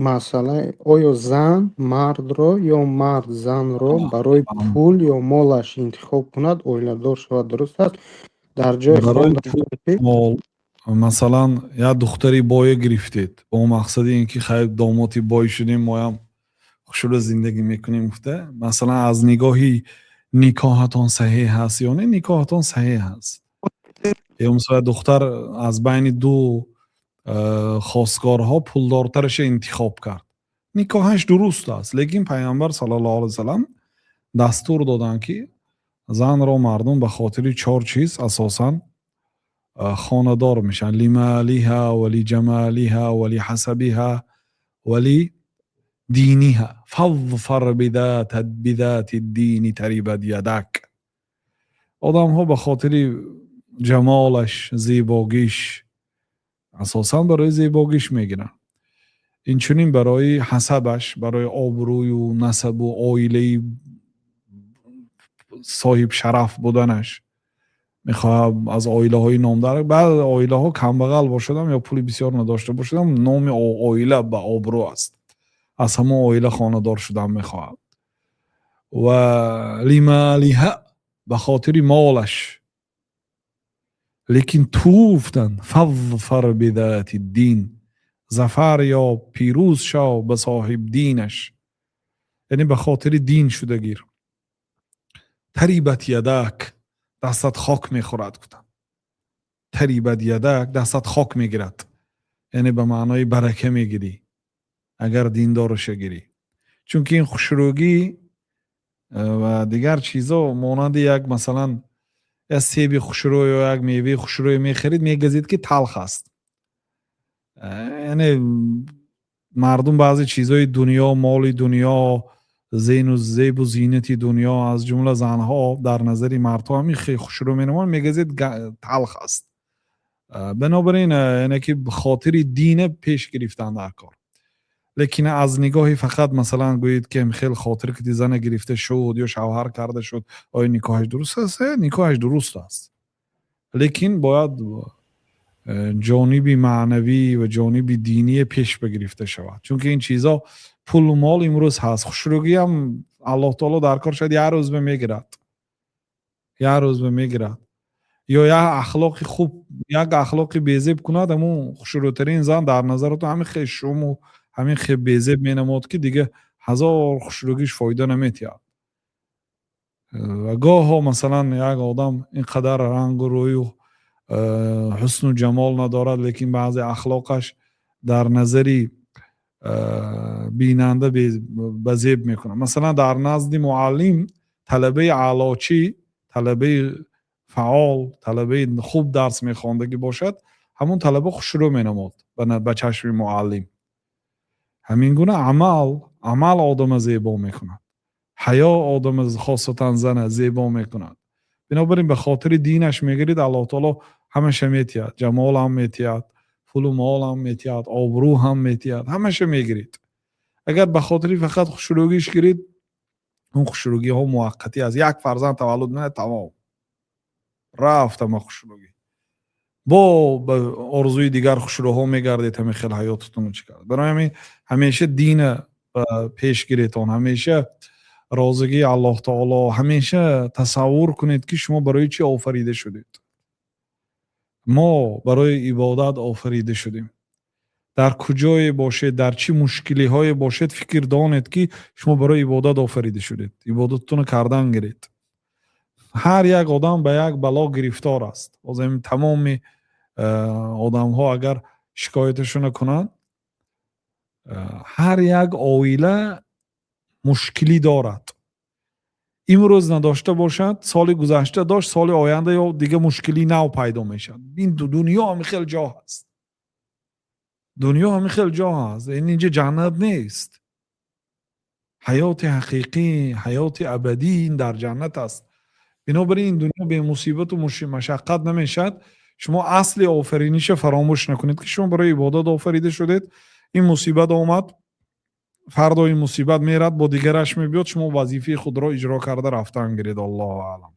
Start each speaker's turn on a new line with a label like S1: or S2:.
S1: Масъала: оё зан мардро ё мард занро барои пул ё молаш интихоб кунад, оиладор шавад, дуруст аст? Дар ҷои
S2: Барои
S1: хондам,
S2: пул,
S1: ки
S2: мол, масалан, як духтари бое гирифтед бо мақсади ин ки хайр, домоти бой шудем, моям хушрӯ зиндагӣ мекунем гуфта, масалан, аз нигоҳи никоҳатон саҳеҳ ҳаст ё не? Никоҳатон саҳеҳ аст. Ё масалан, духтар аз байни ду хостгорҳо пулдортараша интихоб кард, никоҳаш дуруст аст, лекин Пайғамбар саллаллоҳу алайҳи васаллам дастур доданд, ки занро мардум ба хотири чор чиз асосан хонадор мешаванд: لمالها ولجمالها ولحسبها ولدينها، فاظفر بذات الدين تربت يداك. Одамҳо ба хотири ҷамолаш, зебогиш, асосан барои зебогиш мегиранд, инчунин барои ҳасабаш, барои обрӯю насабу оилаи соҳибшараф буданаш мехоҳад, аз оилаҳои номдар. Баъзе оилаҳо камбағал бошадам ё пули бисёр надошта бошадам, номи оила ба обрӯ аст, аз ҳамон оила хонадор шудан мехоҳад. Ва لمالها, ба хотири молаш. Лекин ту, гуфтанд, فاظفر بذات الدين, зафар ёб, пирӯз шав ба соҳибдинаш, яъне ба хотири дин шуда гир. تربت يداك, дастат хок мехӯрад, гуфтанд. تربت يداك, дастат хок мегирад, яъне ба маънои барака мегирӣ, агар диндораша гирӣ. Чунки ин хушрӯгӣ ва дигар чизо монанди як, масалан, як себи хушрӯ ё як меваи хушрӯе мехарид, мегазид, ки талх аст. Яъне мардум баъзе чизҳои дунё, моли дунё, зену зебу зинати дунё, аз ҷумла занҳо, дар назари мардҳо ҳамин хеле хушрӯ менамоянд, мегазед, талх аст. Бинобар ин, яъне ки хотири дина пеш гирифтан дар кор. Лекин аз нигоҳи фақат, масалан, гӯед, ки хел хотир ки зана гирифта шуд ё шавҳар карда шуд, оё никоҳаш дуруст аст? Никоҳаш дуруст аст, лекин бояд ҷониби маънавӣ ва ҷониби диние пеш бигирифта шавад, чунки ин чизо, пулу мол имрӯз ҳаст, хушрӯгиам Аллоҳ таоло дар кор шояд як рӯз ба мегирад, як рӯз ба мегирад. Ё як ахлоқи хуб, як ахлоқи безеб кунад, ҳамун хушрӯтарин зан дар назаратон ҳамин хел шуму ҳамин хел безеб менамояд, ки дига ҳазор хушрӯгиш фоида наметиҳад. Ва гоҳо, масалан, як одам ин қадар рангу рӯю ҳусну ҷамол надорад, лекин баъзе ахлоқаш дар назари бинанда ба зеб мекунад. Масалан, дар назди муаллим талабаи аълочӣ, талабаи фаъол, талабаи хуб дарс мехондагӣ бошад, ҳамон талаба хушрӯ менамояд ба чашми муаллим. Ҳамин гуна амал одама зебо мекунад, ҳаё одама, хосатан зана, зебо мекунад. Бинобар ин, ба хотири динаш мегирид, Аллоҳ таоло ҳамаша метиҳад: ҷамолам метиҳад, пулу молам метиҳад, обрӯ ҳам метиҳад, ҳамаша мегирид. Агар ба хотири фақат хушрӯгиш гирид, он хушрӯгиҳо муваққатӣ аст. Як фарзанд таваллуд мекунад, тамом, рафт ҳама хушрӯгӣ, бо ба орзуи дигар хушрӯҳо мегардед. Ҳамин хел ҳаётатонро чӣ кард. Барои ҳамин ҳамеша дина пеш гиретон, ҳамеша розигии Аллоҳ таоло, ҳамеша тасаввур кунед, ки шумо барои чӣ офарида шудед. Мо барои ибодат офарида шудем. Дар куҷое бошед, дар чӣ мушкилиҳое бошед, фикр донед, ки шумо барои ибодат офарида шудед, ибодататонро кардан гиред. Ҳар як одам ба як бало гирифтор аст. Ҳозир тамоми одамҳо агар шикояташонро кунанд, ҳар як оила мушкилӣ дорад. Имрӯз надошта бошад, соли гузашта дошт, соли оянда ё дига мушкилии нав пайдо мешавад. Ин дунё ҳамин хел ҷо ҳаст, дунё ҳамин хел ҷо ҳаст. Ин инҷа ҷаннат нест. Ҳаёти ҳақиқӣ, ҳаёти абадӣ ин дар ҷаннат аст. Бинобар ин дунё бемусибату машаққат намешавад. Шумо асли офариниша фаромӯш накунед, ки шумо барои ибодат офарида шудед. Ин мусибат омад, фардо ин мусибат мерад, бо дигараш мебиёд, шумо вазифаи худро иҷро карда рафтан гиред. Аллоҳу аълам.